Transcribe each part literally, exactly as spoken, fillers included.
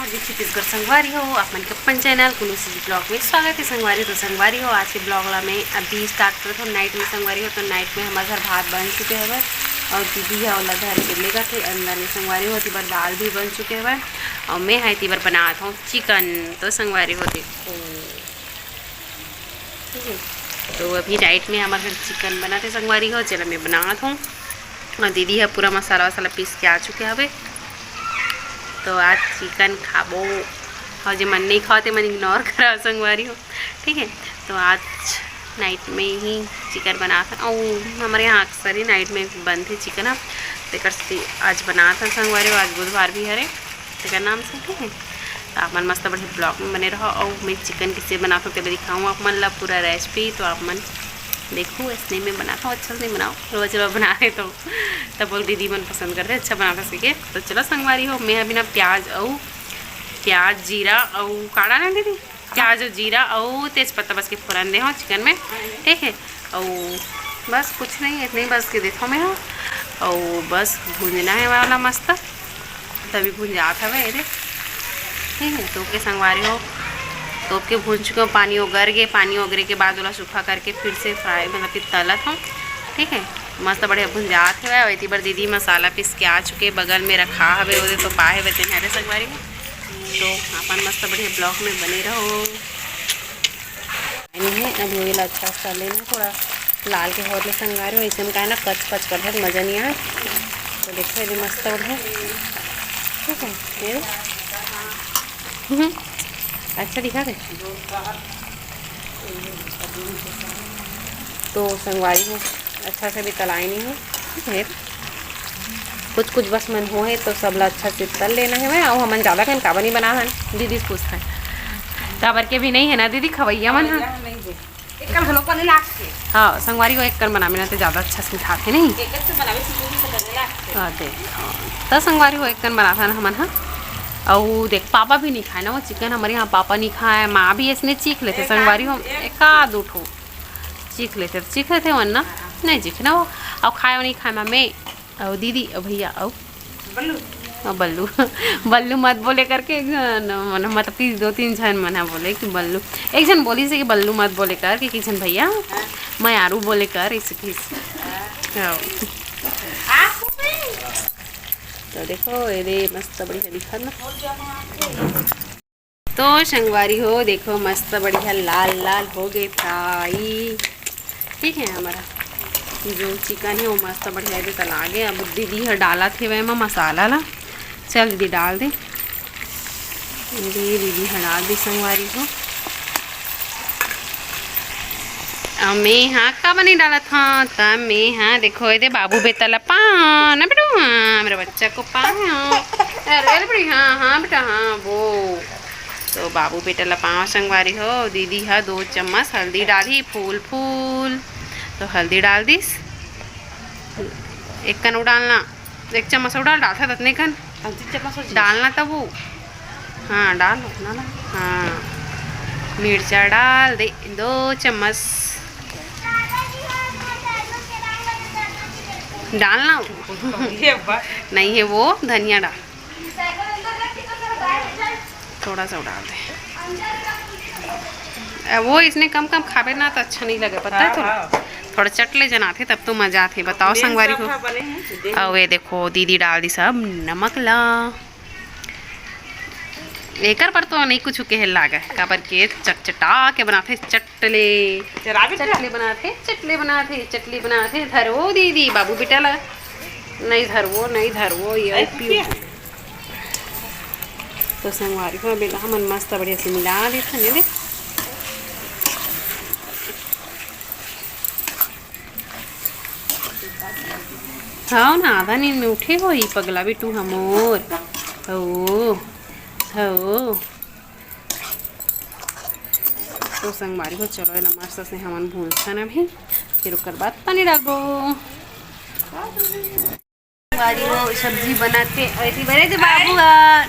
जी छत्तीसगढ़ संगवारी हो, आप मन के अपन चैनल कुनू सीजी ब्लॉग में स्वागत है संगवारी। तो संगवारी हो, आज के ब्लॉग ला मैं अभी स्टार्ट करत हूँ नाइट में संगवारी हो। तो नाइट में हमारे घर भात बन चुके हवे और दीदी ह ओला धर के लेगत हे अंदर में संगवारी हो। तिबर दाल भी बन चुके हवे और मैं ह तिबर बनात हूँ चिकन। तो संगवारी हो देखो, ठीक है, तो अभी नाइट में हमारे घर चिकन बनाते संगवारी हो, चलो मैं बनात हूँ। और दीदी ह पूरा मसाला वसाला पीस के आ चुके हवे। तो आज चिकन खाबो, और जे मन नहीं खाओ ते मन इग्नोर करा संगवारी हो, ठीक है। तो आज नाइट में ही चिकन बनात हन, और हमारे यहाँ अक्सर ही नाइट में बनथे चिकन ह, तेकर से आज बनात हन संगवारी हो। आज बुधवार भी हरे तेकर नाम से, ठीक है। तो आप मन मस्त बढ़िया ब्लॉग में बने रहो, और मैं चिकन किसे बनात हूँ तेला दिखाऊँ आप मन ला पूरा रेसिपी। तो आप मन देखो, ऐसने मैं बनात हूँ, अच्छा से नहीं बनाओ, रोज रोज बना रहे तो तब बोल दीदी मन पसंद करते, अच्छा बनाता सीखे। तो चलो संगवारी हो, मैं अभी ना प्याज अउ प्याज, जीरा अउ का डालें दीदी? प्याज अउ जीरा अउ तेज पत्ता बस के फोरन दे हूँ चिकन में, ठीक है। अउ बस कुछ नहीं, इतने ही बस के देता हूँ मैं। अउ बस भूंजना है वाला मस्त, तभी भूंजात हवे एदे, ठीक है। तो ओके संगवारी हो, तो ओके भूंज चुके हो, पानी ओगर गे, पानी ओगरे के बाद ओला सूखा करके फिर से फ्राई मतलब कि तलत हूँ, ठीक है। मस्त बढ़िया भुंजात हवे। अउ एती बर दीदी मसाला पीस के आ चुके, बगल में रखा हवे, ओदे तो पाए हवे तेन हरे संगवारी हो। तो अपन मस्त बढ़िया ब्लॉग में बने रहो। नहीं है, अभी ओला अच्छा सा लेना, थोड़ा लाल के होत ले संगवारी हो, ऐसे में काहे ना कच कच करत मजा नहीं आए। तो देखो ये मस्त बढ़िया, ठीक है, ये हम्म, अच्छा दिखा दे। तो संगवारी हो, अच्छा से भी तलाई नहीं है, ठीक है। कुछ कुछ बस मन हो है तो सब ला अच्छा से तल लेना है। मैं अउ हमन ज्यादा कन काबर नहीं बना हन, दीदी पूछता है। काबर के भी नहीं है ना दीदी, खवैया मन है। एक कन घलो पनीर लागथे। हाँ, संगवारी हो एक कन बनावे ना तो ज्यादा अच्छा से मिठाथे नहीं। एक कन से बनावे से दूध से बने लागथे। हाँ, देख, हाँ। त संगवारी हो एक कन बनाथन हमन ह। अउ देख, पापा भी नहीं खाए ना वो चिकन, हमारे यहाँ पापा नहीं खाए, माँ भी ऐसने चीख लेथे एक संगवारी हो, आध, एक एक आध उठो चीख लेथे, चीख लेथे वरना नहीं चीखे ना वो। अउ खाए नहीं खाए माँ, मैं अउ दीदी अउ भैया अउ बल्लू। हाँ, बल्लू। बल्लू मत बोले करके एक झन, मन, मतलब कि दो तीन झन मन ह बोले कि बल्लू, एक झन बोलिस हे कि बल्लू मत बोले कर, कि, कि झन भैया, हाँ। मैं आरू बोले कर, इस किस। हाँ। तो देखो, ये दे मस्त बढ़िया दिखत ना। तो संगवारी हो, देखो मस्त बढ़िया लाल लाल हो गए फ्राई। ठीक है, हमारा जो चिकन है वो मस्त बढ़िया एदे तला गे। अब दीदी ह डालत हेवय एमा मसाला ला। चल दीदी, डाल दे। दे दीदी ह डाल दे संगवारी हो। अब मैं हा का बनी डालत हूँ, त मैं हा देखो एदे बाबू बेटा ला पाँव ना बेटू, हाँ, मेरे बच्चा को पाँव। अरे, अरे बेटी, हाँ, हाँ बेटा, हाँ, वो। तो बाबू बेटा ला पाँव संगवारी हो, दीदी ह दो चम्मच हल्दी डाली, फूल फूल। तो हल्दी डाल दिस, एक कन अउ डालना, एक चम्मच अउ डाल, डालथा ततने कन। हल्दी चम्मच अउ डालना तब वो। हाँ, डाल ना, ना। हाँ, मिर्चा डाल दे दो चम्मच। डालना। ये बा- नहीं है वो, धनिया डाल। थोड़ा सा डाल दे। अ, वो इसने कम कम खाबे ना तो अच्छा नहीं लगे, पता है हाँ, तोला? हाँ। थोड़ा चटले जनाथे तब तो मजा आथे। बताओ मेन संगवारी सब हो। हाँ बने हैं, देख। अउ ये देखो दीदी डाल दी सब नमक ला। एकर पर तो नहीं कुछ कहे लागे, काबर के चटचटा के बनाथे, चटले। चला बेटा। चटले बनाथे, चटले बनाथे, चटले बनाथे। धरो दीदी, बाबू बेटा ला। नहीं धरवो, नहीं धरवो, ये ऐसे पियो। क्या? तो संगवारी हो, बेटा हमन मस्त बढ़िया से मिला देथन, ये देख। हव ना, आधा नींद में उठे होही पगला बिट्टू हमर। हव, हव। तो संगवारी हो, चलो एला मस्त से हमन भूंजथन अभी, फिर ओकर बाद पानी डालबो। संगवारी हो, सब्जी बनाथे, अउ एती बने ते बाबू ह।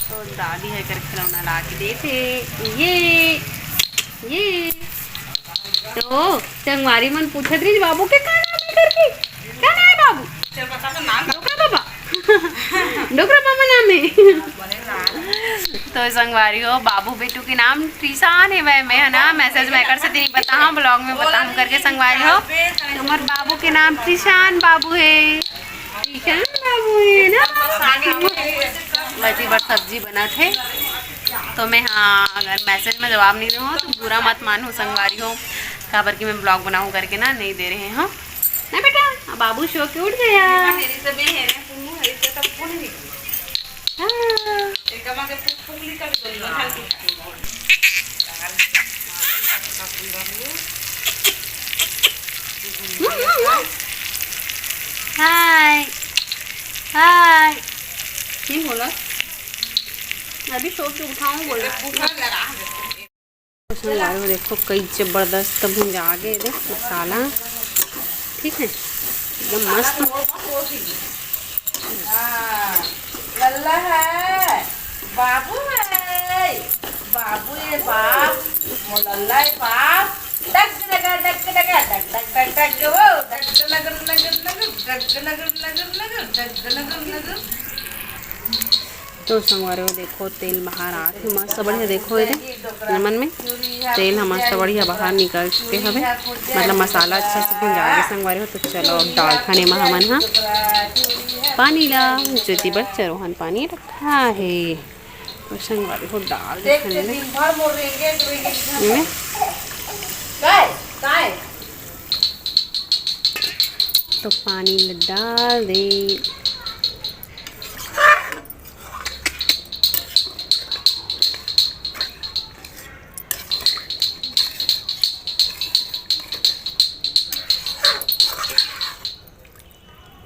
तो दादी ह एकर खिलौना ला के देथे। ये, ये। तो संगवारी मन पूछत रहिस, "बाबू के का नाम है?" करके। का नाम है बाबू? चल बता तो नाम। तो संगवारी हो, बाबू बेटू के नाम त्रिशान हे। मैं, मैं है ना, मैसेज में एकर से नहीं बताऊँ, ब्लॉग में बताऊँ करके संगवारी हो। तुम्हार बाबू के नाम त्रिशान बाबू हे, त्रिशान बाबू हे ना। बची बर सब्जी बनत हे, तो मैं, हाँ, अगर मैसेज में जवाब नहीं दूँ तो बुरा मत मानहू संगवारी हो, काबर कि मैं ब्लॉग बनाऊँ करके ना नहीं दे रहे हूँ ना बेटा। अब बाबू सो के उठ गया। हाँ। हाय, हाय। नहीं बोला, अभी सो के उठाऊँ बोला। संगवारी हो, देखो कई जबरदस्त भुंजा गे, देख मसाला, ठीक है, एकदम मस्त। हाँ, लल्ला है, बाबू है, बाबू ये बाप, वो लल्ला है बाप। डग डगा, डग डगा, डग डग डग डग, वो डग नगर नगर नगर, डग नगर नगर नगर, डग नगर नगर। तो संगवारी हो, देखो तेल बाहर आत हे मस्त बढ़िया। देखो एदे नमन में तेल ह मस्त बढ़िया बाहर निकल चुके हवे, मतलब मसाला अच्छा से भुंजा गे संगवारी हो। तो चलो अब डालथन एमा हमन ह पानी ला, जोती बर चरोहन पानी रखा हे। तो संगवारी हो डाल देख देथन एमे। तो पानी ला डाल दे।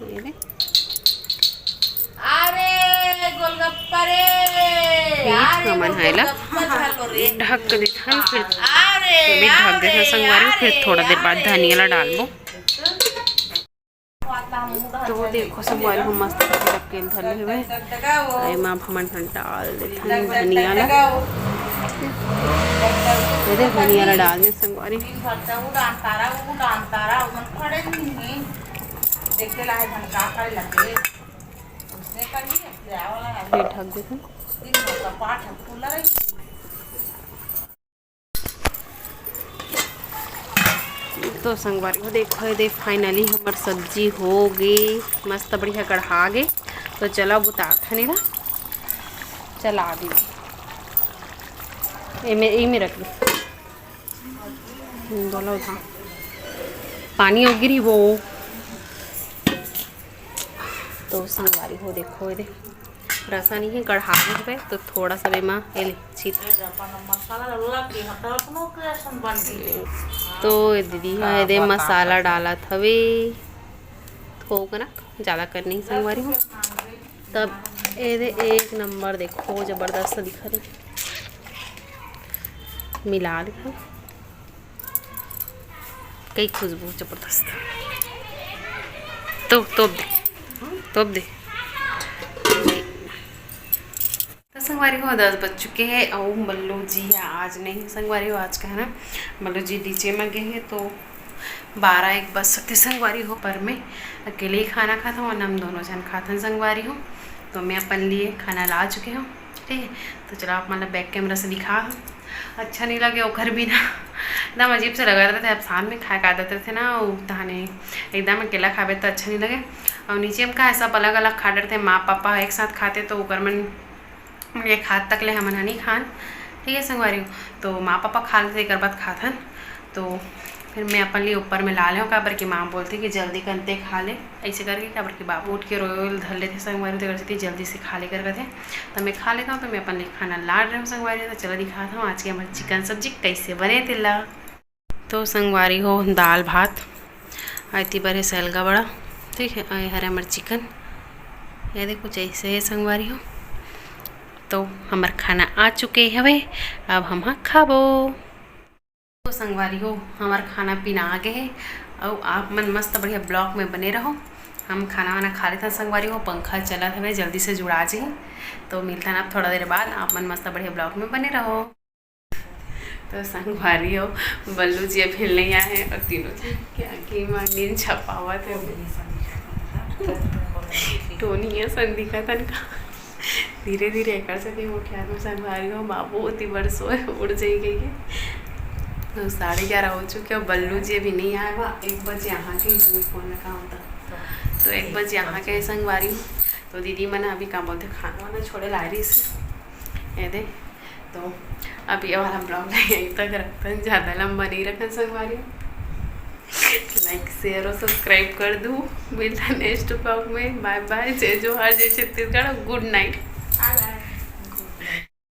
ये दे। अरे गोलगप्पा रे, फिर अरे हमन ह एला गोलगप्पा झालो रे। ढक देथन, फिर अरे, ये भी ढक देथन अरे, संगवारी, फिर अरे, थोड़ा देर बाद अरे। धनिया ला डालबो। तो देखो संगवारी हो मस्त ढक के धर ले हवे। एमा अब हमन ह डाल देथन धनिया ला। ये दे धनिया ला डाल दे संगवारी। फिर ढक देथन। तो संगवारी हो देखो, ये दे finally हमर सब्जी हो गे, मस्त बढ़िया कढ़ा गे। तो चलो अब उतारथन एला, चला दीदी, एमे, एमे रख दे। हम्म, बोलो था। पानी हो गिरी वो। तो संगवारी हो देखो, ये दे रसा नहीं है, कढ़ा में हवे, तो थोड़ा सा एमा एले छीत। तो ये दीदी हा एदे मसाला डालत हवे, थोक ना, ज्यादा कर नहीं संगवारी हो। तब एदे एक नंबर देखो, जबरदस्त दिखत हे, मिला देखो। कई खुशबू जबरदस्त। तो तोप दे, तोप दे। तो संगवारी हो, दस बज चुके हैं और मल्लू जी आज नहीं है संगवारी हो, आज का है ना, मल्लू जी डीजे में गए हैं, तो बारह एक बज सकते संगवारी हो, पर मैं अकेले ही खाना खाता हूँ और हम दोनों जन खाथन संगवारी हो। तो मैं अपन लिए खाना ला चुके हूँ, ठीक है। तो चलो आप मतलब बैक कैमरा से दिखा, अच्छा नहीं लगे ओकर बिना। एकदम अजीब से लगा रहते, अब साथ में खाए का आदत रहते ना, वो तहने एकदम अकेला खाबे तो अच्छा नहीं लगे। और नीचे में का है, सब अलग अलग खा डरते, माँ पापा एक साथ खाते तो ओकर मन एक हाथ तक ले हमन ह नहीं खान, ठीक है संगवारी हो। तो माँ पापा खा लेते, एक बाद खाथन। तो फिर मैं अपन लिए ऊपर में ला लेहूँ, काबर कि माँ बोलती कि जल्दी कंते खा ले, ऐसे करके, काबर कि बाबू उठ के रोए धर लेते संगवारी, तो जल्दी से खा ले कर कहते। तो मैं खा लेता हूँ, तो मैं अपन लिए खाना लाड़ रहे हूँ संगवारी। तो चलो दिखाता हूँ आज के हमारे चिकन सब्जी कैसे बने तेला। तो संगवारी हो, दाल भात, अउ एती बर हे सैलगा बड़ा, ठीक है, अउ ये हरे हमर चिकन, ये देखो जैसे है संगवारी हो। तो हमर खाना आ चुके हवे, अब हम ह खाबो। तो संगवारी हो, हमर खाना पीना आ गए है, अउ आप मन मस्त बढ़िया ब्लॉग में बने रहो। हम खाना वाना खा लेथन संगवारी हो, पंखा चलत हवे, जल्दी से जुड़ा जाही। तो मिलथन आप थोड़ा देर बाद, आप मन मस्त बढ़िया ब्लॉग में बने रहो। तो संगवारी हो, बल्लू जी अभी नहीं आए हैं और तीनों जन के आगे मां नींद छपावत है। टोनी है संदिका तनका। धीरे धीरे एकर से भी उठा दूँ संगवारी हो, बाबू ओती बड़ सोए, उठ जाई कहिके। तो साढ़े ग्यारह हो चुके हे, बल्लू जी अभी नहीं आए बा, एक बजे यहाँ के, फोन लगा होता तो एक बजे यहाँ के संगवारी हो। तो दीदी मन अभी का बोलते, खाना वाना छोड़े ला रही से, ये दे। तो अब ये वाला ब्लॉग ला यहीं तक रखते हैं, ज़्यादा लंबा नहीं रखन संगवारी हो। लाइक, शेयर और सब्सक्राइब कर दू। मिलता नेक्स्ट ब्लॉग में। बाय बाय, जय जोहार, जय छत्तीसगढ़, गुड नाइट।